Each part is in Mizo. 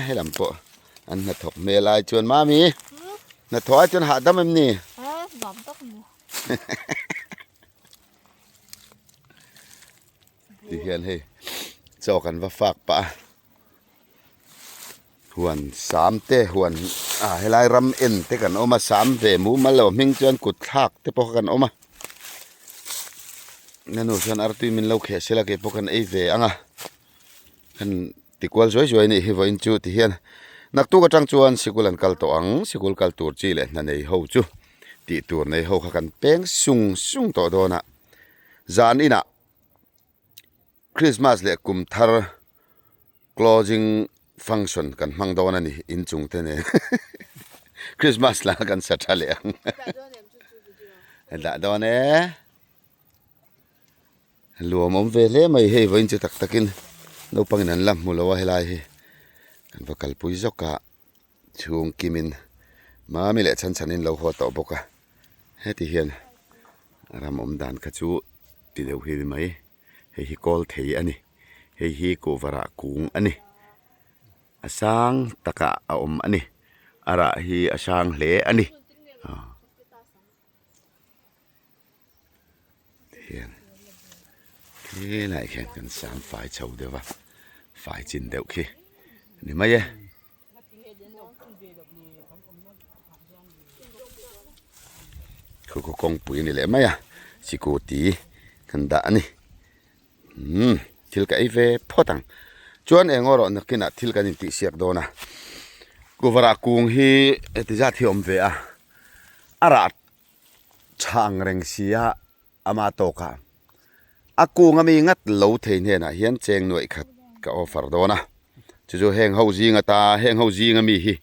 Helam pawh an hnathawk hmel ai chuan Mami hnathawh ai chuan hahdam em ni? Ti hian hei chaw kan va fak pah a huan sam te huan ah helai ram en te kan awm a sam ve mumal lo hming chuan kut thlak te pawh kan awm a nanu chuan artui min lo kheh sela kei pawh kan ei ve ang a kan ti kual zuai zuai a nih hi vawiin chu ti hian naktuk atang chuan sikul an kal tawh ang sikul kal tur chi leh hna nei ho chu tih tur nei ho kha kan peng sung sung tawh dawn a zan inah Christmas leh kum thar closing function kan hmang dawn a ni inchung te nen Christmas la kan sa tha leh ang dah dawn e luam awm ve hle mai hei vawiin chu tak takin naupangin an la hmu lo a helai hi kan va kalpui zawk a chhung kimin mami leh chhan chhanin lo haw tawh bawk a heti hian ram awm dan kha chu ti deuh hi a ni mai hei hi kawl thei a ni hei hi kuhva rah kung a ni a sang takah a awm a ni a rah hi a sang hle a ni. Hian helaiah hian kan sang fai chho deuh a fai chin deuh khi a ni mai e. Khu khu kawngpui a ni leh mai a sikutî kan dah a ni umm thil ka ei ve phawt ang chuan eng erawh nakinah thil kan intihsiak dawn a kuvarah kung hi heti zat hi a awm ve a a rah tha ang reng si a ama tawkah a kung ami ngat lo thei hnenah hian cheng nuaih khat ka offer dawn a chu chu heng ho zing ata heng ho zing ami hi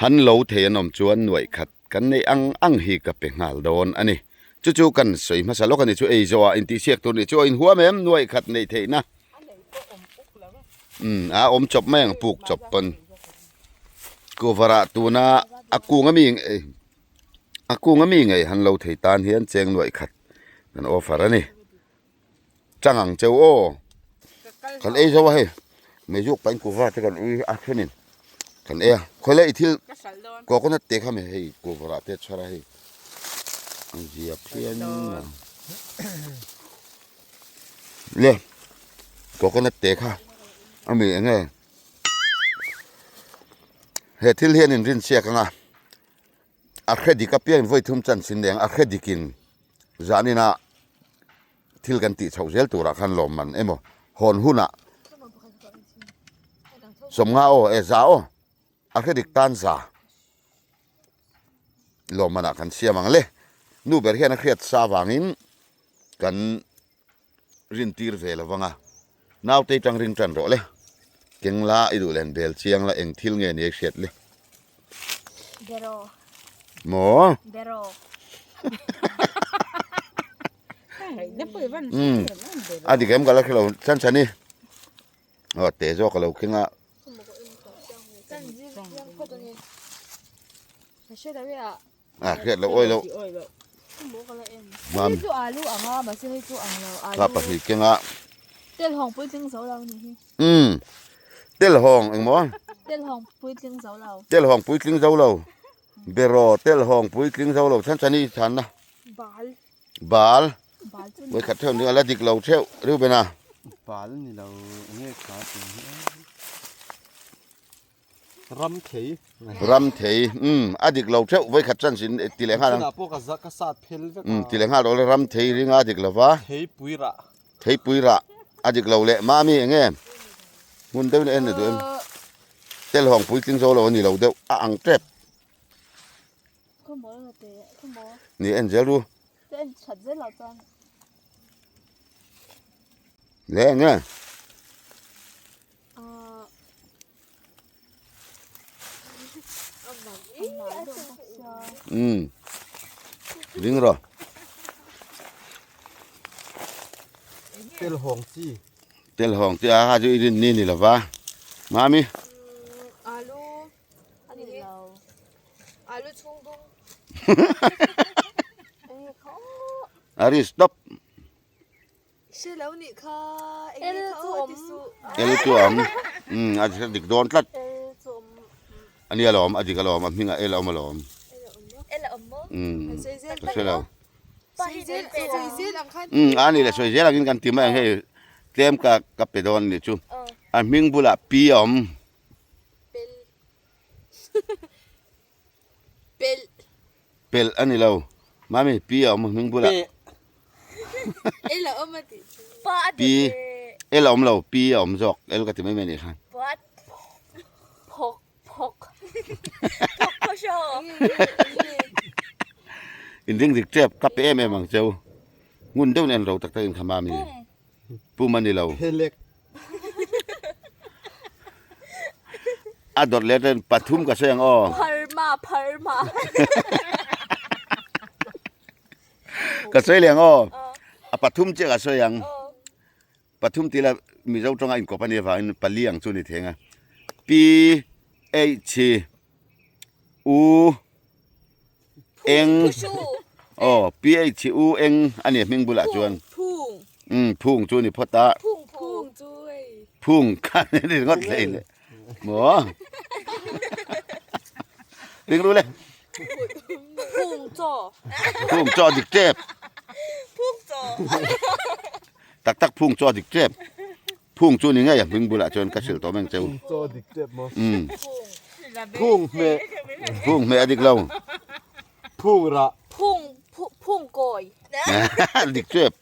han lo thei an awm chuan nuaih khat kan neih ang ang hi ka pe nghal dawn a ni chu chu kan sawi hmasa lawk a ni chu ei zawh ah intihsiak tur nih chu a inhuam em nuaih khat neih theihna umm a awm chawp mai ang puk chawp pawn cover ah tuna a kung ami A kung ami ngei han lo thei tan hian cheng nuaih khat kan offer a ni. Chang ang cheu aw. Kan ei zo a hei. Meizuk pahin kuhva te kan ui a thenin kan ei a. Khawi leh i thil coconut te kha mi hei kuhva rah te chhar a hei. Ang zia phian ang. Le coconut te kha ami enge he thil hian in rin siak anga. A hre dik apiangin vawi thum chan sin leng a hre dikin zaninah thil kan tih chhoh zel turah khan lawm man emaw hawn hunah sawmnga aw e za aw a hre dik tan za lawm manah kan siam ang le nu ber hian a hriat sa vangin kan rin tir ve lo vang a naute tang ring tan rawh le keng la i duh len bel chiang la eng thil nge ni a hriat le bero maw bero um a dik em ka la hrelo chan chhan i aw te zawk a lo keng a A hriat loh awi loh. Hei chu alu ang a mahse hei chu ang lo alu. Kha pahnih keng a. Tel hawng puitling zo lo ni hi. Um. Tel hawng eng maw? Tel hawng puitling zo lo. Tel hawng puitling zo lo. Beraw tel hawng puitling zo lo chan chani than na. Bal. Bal. Bal chu. Voi khat theuh ni ala dik lo theuh Reuben a. Bal ni lo nge kha ti hi. Ram thei. Ram thei. Um, a dik lo theuh voi khat chan sin ti leh nghal ang. Chunah pawh ka za ka sat phel vek a. Um, ti leh nghal rawh le ram thei ringa a dik lo va. Theipui rah. Theipui rah a dik lo leh mami eng nge? Hmun deuhin a en duh em? Tel hawng puitling zo lo a ni lo deuh a ang tep. Ni en zel ru. Le eng nge? Um ding rawh tel hawng chi tel hawng chi a ha chu i rin ni ni lova mami alu ani lo alu chhung dum ari stop Hre lo nih kha eng nge kha aw ti suh. El chu awm. Umm a dik dawn tlat. A nia lawm, a dik alawm, a hmingah el a awm alawm. Umm, ka hre lo. Umm, a ni leh sawi zel angin kan ti mai ang hei, tlem ka ka pe dawn a nih chu. A hming bulah pi a awm. Pelh a ni lo. Mami, pi a awm a hming bulah. Pi, el a awm lo, pi a awm zawk, el ka ti mai mai a nih kha. In ring dik tep, ka pe em em ang cheu. Ngun deuhin en ro tak tak in kha Mami. Pum a ni lo. A dawt leh ten pathum ka sawi ang aw. Pharma pharma. Ka sawi leh ang aw. A pathum chiah ka sawi ang. Pathum tih lah Mizo tawnga inkawp a nih avangin pali ang chu a ni thei ang a. P H U Eng aw P H U Eng a ni hming bulah chuan. Umm phung chu a ni phawt a. Phung kha a ni ringawt hle in maw. Ring ru le. Phung chaw. Phung chaw dik tep. Phung chaw. Tak tak phung chaw dik tep. Phung chu ni ngei a hming bulah chuan ka hrilh tawh meng cheu. Phung chaw dik tep maw? Umm. Phung hmeh. Phung hmeh a dik lo. Phung rah. Phung phung kawi. Dik tep.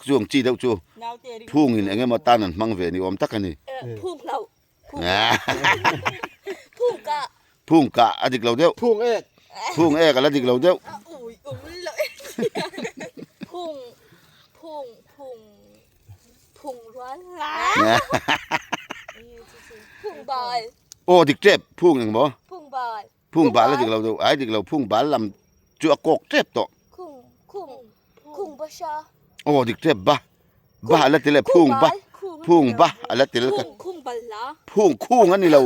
Chuang chi deuh chu phung in eng emaw tan an hmang ve ni awm tak a ni. Phung hlauh. Phung kah. Phung kah a dik lo deuh. Phung ek. Phung ek a la dik lo deuh. Phung phung phung phung rual. Phung bal. Aw dik tep phung eng maw? Phung bal. Phung bal a dik lo deuh. Ai dik lo phung bal lam chu a kawk tep tawh. Khung khung khung ba sha. Aw dik tep ba. Ba a la tel e phung ba. Phung ba a la tel ka. Khung khung bal la. Phung khung a ni lo.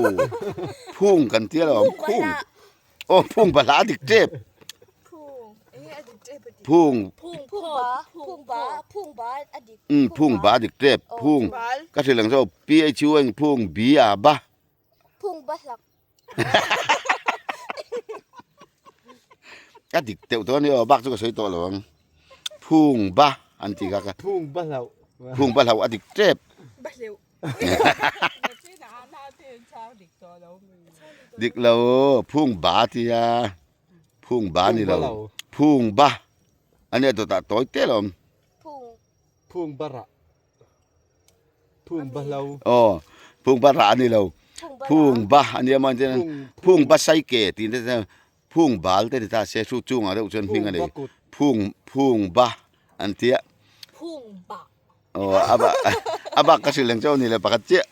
Phung kan tia lo. Khung. Aw phung ba la dik tep. Phung. Phung phung ba phung ba phung ba a dik. Um phung ba dik tep. Phung ka hrilh ang zawk P H U N phung B a ba. Phung ba hlak. Ka dik teuh tawh a ni aw bak chu ka sawi tawh lo ang. Phung ba an tih kha ka. Phung ba hlauh. Phung ba hlauh a dik tep. Ba hleuh. Dik lo phung ba tia phung ba ni lo phung ba a nia dawtah tawi te lo awm. Phung ba rah. Phung ba hlo. Aw phung ba rah a ni lo phung ba a nia maw phung ba sai ke tih te phung bal te ni ta se chu chungah deuh chuan hming a nei phung phung ba an tia. Phung ba. Aw a bak a bak ka hrilh ang chu ni le pakhat chiah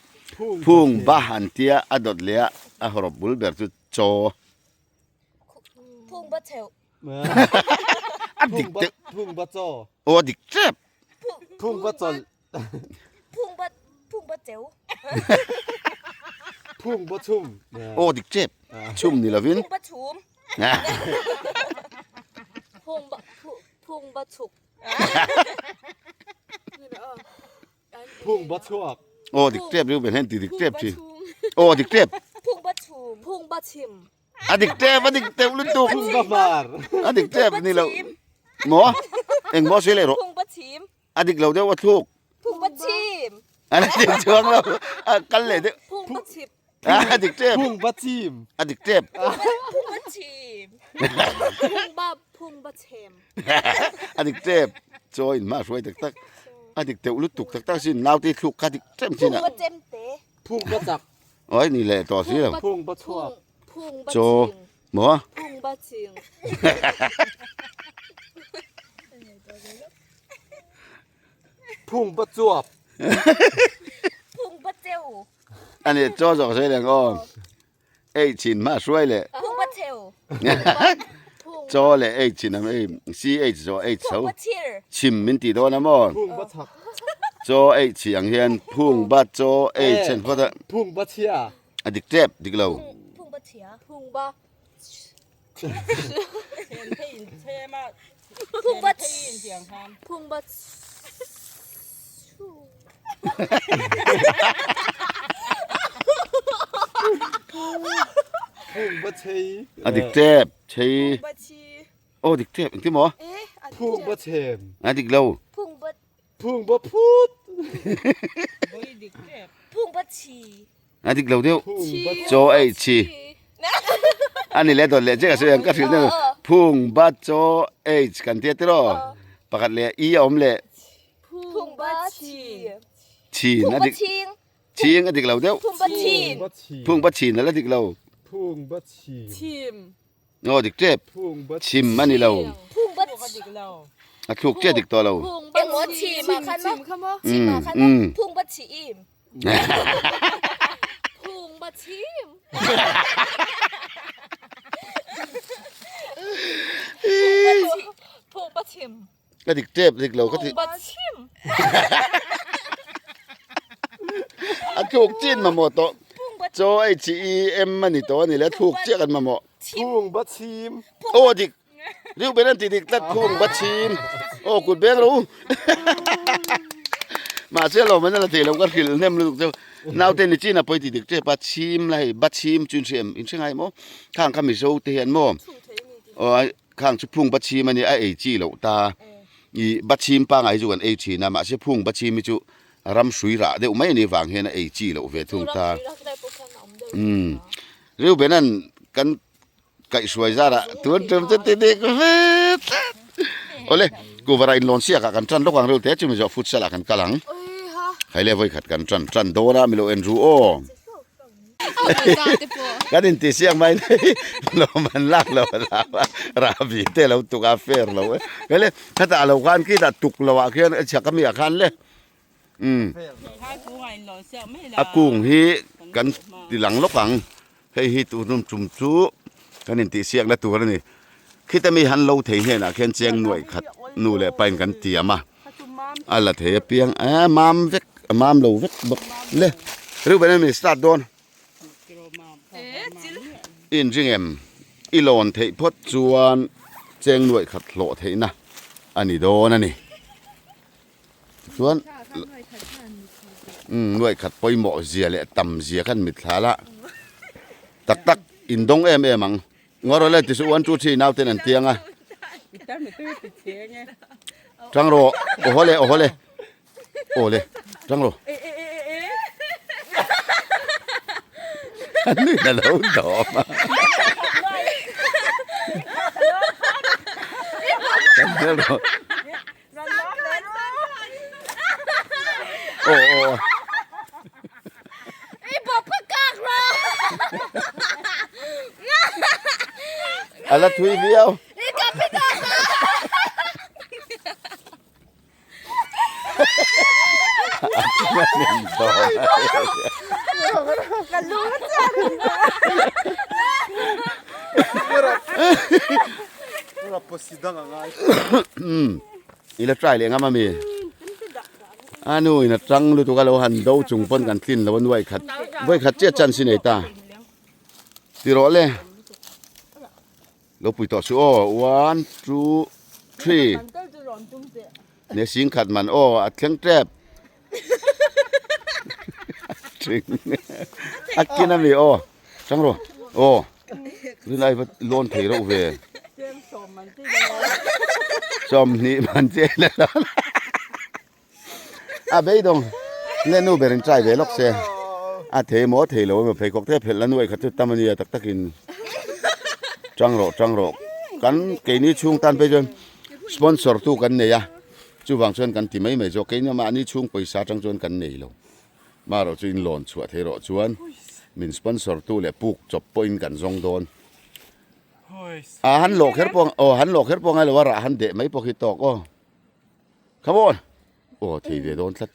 phung ba an tia a dawt leh a a hawrawp bul ber chu chaw. Phung ba cheuh. A dik deuh. Phung ba chaw. Aw a dik tep. Phung ba chawlh. Phung ba phung ba cheu. Phung ba chhum. Aw dik tep. Chhum ni lovin. Phung ba chhum. Phung ba phung ba chhuk. Phung ba chhuak. Aw dik tep riu ben hian ti dik tep chi. Aw dik tep. Phung ba chhum. Phung ba chhim. A dik tep a dik tep lutuk. Phung ba hmar. A dik tep ni lo. Maw? Eng maw sawi leh rawh. Phung ba chhim. A dik lo deuh a thluk. Phung ba chhim. A dik chuang lo. A kal leh deuh. Phung ba chhip. A dik tep. Phung ba chim. A dik tep. Phung ba chim. Phung ba phung ba chhem. A dik tep. Chaw in hma hruai tak tak. A dik teuh lutuk tak tak sin naute thluk kha dik tep chin ah. Phung ba chem te. Phung ba chak. Oi ni leh tawh si lo. Phung ba chhuak. Phung ba Chaw ching. maw? Phung ba ching. Phung ba chuap. Phung ba cheu. A ni chaw zawk sawi leh ang aw. Ei chin hma hruai leh. Phung ba cheu. Chaw leh ei chin ang ei CH zawh H tho. Phung ba chhir. Chhim min tih dawn a maw? Phung ba chhak. Chaw ei chhi ang hian phung ba chaw ei chen phawt a. Phung ba chhia. A dik tep dik lo. Phung ba chhia. Phung ba Phung ba Phung ba chu. Phung ba chei. A dik tep chei. Phung ba chi. Aw dik tep engti maw? Phung ba chem. A dik lo. Phung ba. Phung ba phut. Phung ba chi. A dik lo deuh. Chaw ei chi. A ni leh dawt leh che ka sawi ang ka hrilh deuh. Phung ba chaw ei kan tia tiraw. Pakhat leh i a awm leh. Phung ba chi. Chin a dik. Ching a dik lo deuh. Phung ba chin. Phung ba chin a la dik lo. Phung ba chim. Aw dik tep. Chim a ni lo. Phung ba dik lo. A thluk chiah dik tawh lo. Phung ba chim a khan maw? Chim a khan maw? Phung ba chim. Phung ba chim. Phung ba chim. Ka dik tep dik lo ka ti. Phung ba chim. A thluk chin mamawh tawh. Chaw ei chi i em a ni tawh a ni le a thluk chiah kan mamawh. Phung ba chim. Aw dik. Riu ben an ti dik tlat phung ba chim. Aw kut beng ro. Mahse lo man la thei lo ka hrilh hnem lutuk chu. Naute ni chin a pawi ti dik tep a chim la hei ba chim chu in hre em in hre ngai maw. Khang kha Mizo te hian maw. Aw Khang chu phung Bachhim a nia, a ei chi loh ta. I Bachhim pangai chu kan ei thin a, mahse phung Bachhim hi chu ram hrui rah deuh mai a nih vang hian a ei chi loh ve thung ta. Umm Reuben-a'n kan kaihhruai zarah tun tum chu ti dik ve tlat. Awle, Kuvara inlawn siakah kan tan lawk ang reuh te, chumi zawh futsal ah kan kal ang. Haile vawikhat kan tan tan dawn a, milo en ru aw. Kan inti siang mai nei lawm an lak lo a lam a rahbi te lo tuk a fair lo e kele khatah lo khan khitah tuk lo ah khian a chhak ami ah khan le umm a kung hi kan ti lang lawk ang hei hi tun tum tum chu kan intih siak na tur a ni khita mi han lo thei hnenah khian cheng nuaih khat nu leh pain kan tiam a. A la thei apiang a mam vek a mam lo vek bawk le Reuben a mi start dawn i inring em i lawn theih phawt chuan cheng nuaih khat hlawh theihna a ni dawn a ni tichuan nuaih khat pawimawh zia leh tam zia khan mitthla la tak tak indawng em em ang. Ngarawle ti suh one two three nauten an tiang a. Tang rawh awhawle awhawle awle tang rawh. An nuih na lo dawm a. Kan hmel rawh. Aw aw. A la thui viau. I la try leh ngam a mi. A nu in a tang lutuk a lo han do chung pawn kan tlin lo a nuai khat vawi khat chiah chance i nei ta. Ti rawh le. Lo pui tawh suh aw one two three. Ne sing khat man aw a thleng tep. A kin a mi aw tang rawh aw rinai va lawn thei reuh ve. Sawmhnih man che la lawn. A beidawng le nu ber in try ve lawk se. A thei maw thei lo emaw pheikhawk te phelh la nuai khat chu tam a nia tak takin tang rawh tang rawh kan keini chhung tan phei chuan sponsor tu kan nei a chuvang chuan kan ti mai mai zawk keini mahni chhung pawisa atang chuan kan nei lo marawh chu in lawn chhuah thei rawh chuan min sponsor tu leh puk chawp pawhin kan zawng dawn a han lawh kher pawh aw han lawh kher pawh a ngai lo a rah han deh mai pawh khi tawk aw. Come on! Aw thei ve dawn tlat.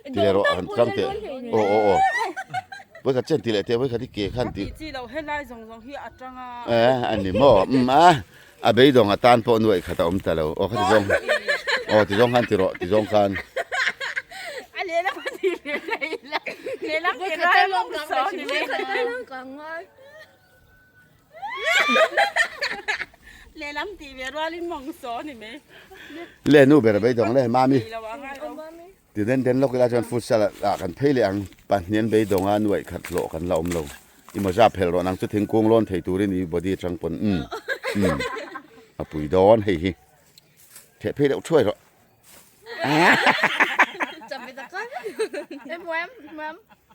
Ti leh rawh han tlang teh. Aw aw aw. Vawi khat chian ti leh teh vawi khat i ke khan ti. Eh a ni maw umm a a beidawng a tan pawh nuaih khat a awm ta lo. Aw kha ti zawng aw ti zawng khan ti rawh ti zawng khan. Le nu ber a beidawng le mami. Ti den den lawk ila chuan futsal ah kan phei leh ang. Pahnian beidawng a nuaih khat hlawh kan la awm lo. I mawza phel rawh nang chu thingkung lawn thei turin i body atang pawn umm umm a pui dawn hei hi. Theh phei deuh thuai rawh.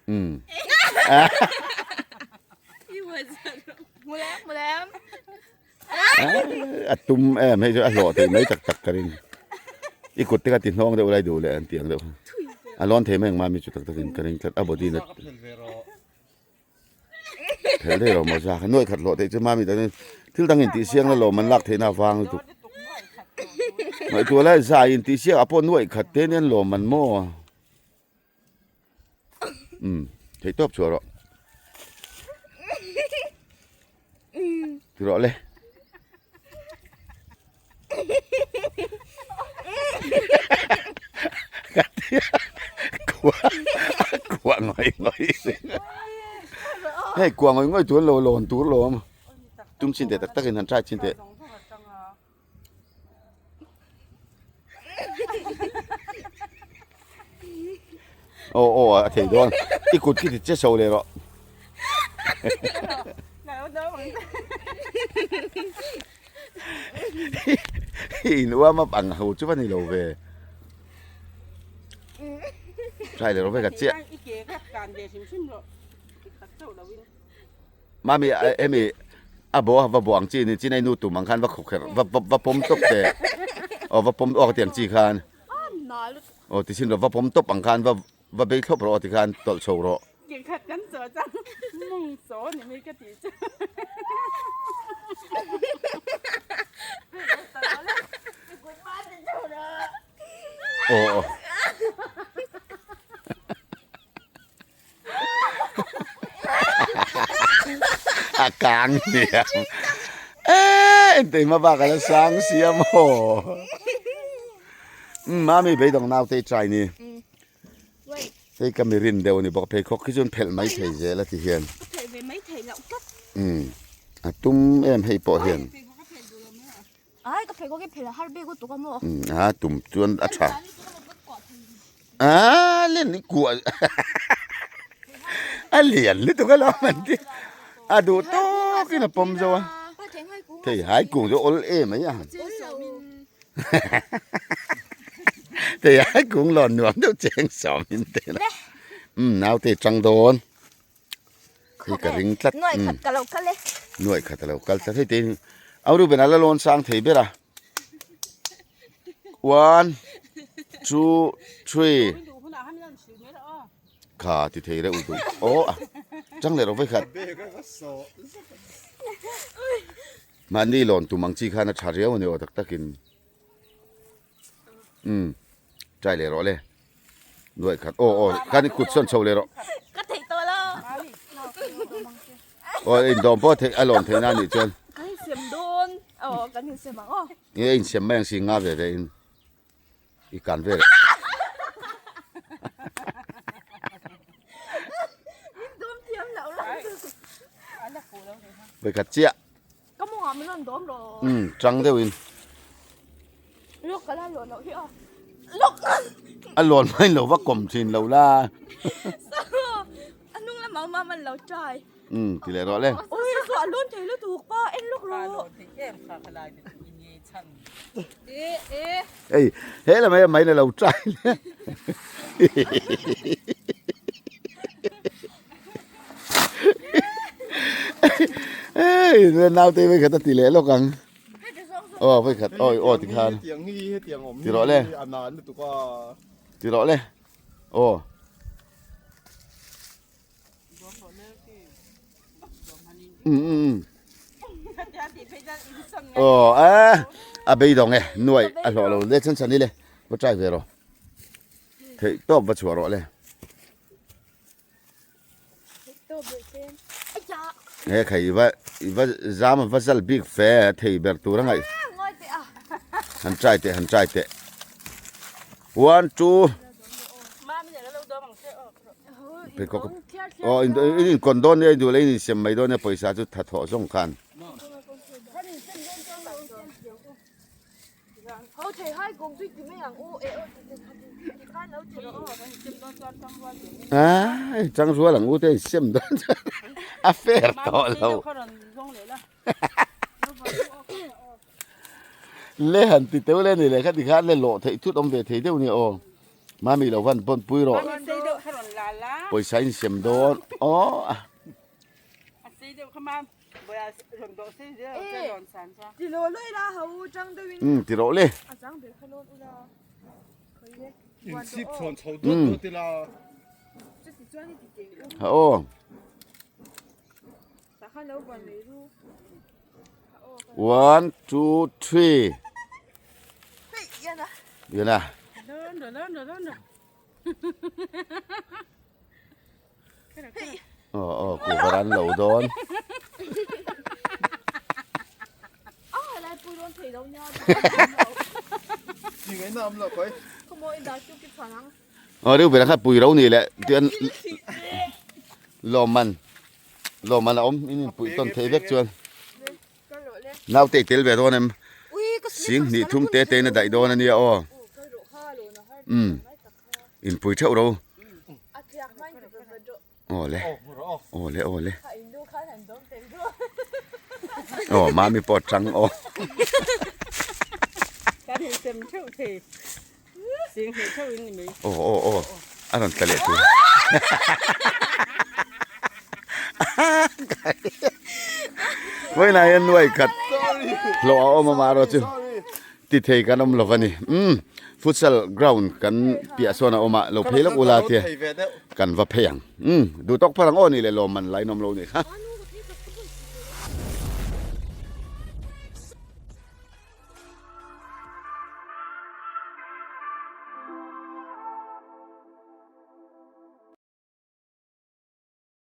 Umm. A tum em hei chu a hlawh thei mai tak tak ka ring. I kut te kha ti hnawng deuh lai duh leh an tiang deuh. A lawn thei mai ang mami chu tak tak in ka ring tlat a body na phel daih lo maw za kha nuaih khat hlawh theih chu mami tak in thil dang in tih siang la lawm an lak theih na avang lutuk. Ngaihtuah lai za in tih siang ah pawh nuaih khat te nen lawm an maw. Umm theih tawp chhuah rawh. Ti rawh le. Ka ti a kuah a kuah ngawih ngawih hei kuah ngawih ngawih tur an lo lawn tur lawm tum chin teh tak tak in han try chin teh. Aw aw a thei dawn i kut khi ti che chho leh rawh i in uam up ang ho chu va ni lo ve try leh rawh ve ka chiah Mami hemi a bo a va bo ang chi ni chinai nu tum ang khan va khaw kher va va pawm tawp teh aw va pawm awk tiang chi khan aw ti chin rawh va pawm tawp ang khan va va bei thlawp rawh aw ti khan tawlh chho rawh. Aw aw. A kang hniam eh engtei hma bak ala sang sia maw umm mami beidawng naute i try ni hei ka mi rin deuh a ni bawk pheikhawk khi chuan phelh mai thei zel a ti hian umm a tum em hei pawh hian umm a tum chuan a tha aaa len i kuah a lian lutuk alawm an ti a duh tawkin a pawm zo a thei hai kung chu awl em mai a thei hai kung lawn nuam deuh cheng sawmin te la umm naute tang dawn. Hei ka ring tlat. Nuai khat ka lo kal e. Nuai khat a lo kal tlat. Hei te au Reuben a la lawn sang thei ber a. One, two, three. Kha ti thei reuh duh. Oh, chang leh rawh vei khat. Mahni lawn tum ang chi khan a tha riau a ni aw tak takin. Umm try leh rawh le nuaih khat aw aw khan i kut sawn chho leh rawh ka theih tawh lo aw in dawm pawh theih a lawm theih na nih chuan kan insem dawn aw kan insem ang aw nge insem mai ang si nga ve ve in i kan ve min dawm thiam loh la vawikhat chiah Ka mawngah min rawn dawm rawh. Umm chang deuh in. Lawk ka la lawn loh hi a. Lawk. A lawn mai lo va kawm thin lo la. A hnung lamah awm a man lo try. Umm ti leh rawh le. Ui chu a lawn thei lutuk pa en lawk rawh. Hei he lam hi mai na lo try le. Naute vei khat a ti leh lawk ang aw vei khat awi aw ti khan ti rawh le ti rawh le aw aw a a beidawng e nuai a hlawh lo le chhan chhan i le va try ve rawh theih tawp va chhuah rawh le. He khai i va i va zam a va zal bik fe a thei ber tur a ngaih han try teh han try teh one two pheikhawk aw in in inkawn dawn nia in duh leh in insem mai dawn nia pawisa chu tha thawh zawng khan. Ai chang rual ang u te sem dawn chuan a fair tawh lo. Le han ti teuh le ni le kha tikhan le lawh theih thut awm ve thei deuh nia aw. Mami lo van pawn pui rawh. Pawisa in sem dawn aw. Umm ti rawh le. Umm ha aw. One two three. Yana. Aw aw kuhva an lo dawn. Aw reuh ber kha pui ro ni leh tian lawmman lawmman a awm in inpuih tawn thei vek chuan naute i tel ve dawn em sing hnih thum te te in a daih dawn ania aw umm inpui theuh ro aw le aw le aw le aw mami pawh tang aw aw aw aw a rawn tla leh tur vawiinah hian nuai khat hlawh a awm a marawh chu. Ti thei kan awm lo a ni. Umm futsal ground kan piah sawn a awm a, lo phei lawk ula tia kan va phei ang. Umm duh tawk phal ang aw ni leh lawm man lain awm lo nih kha.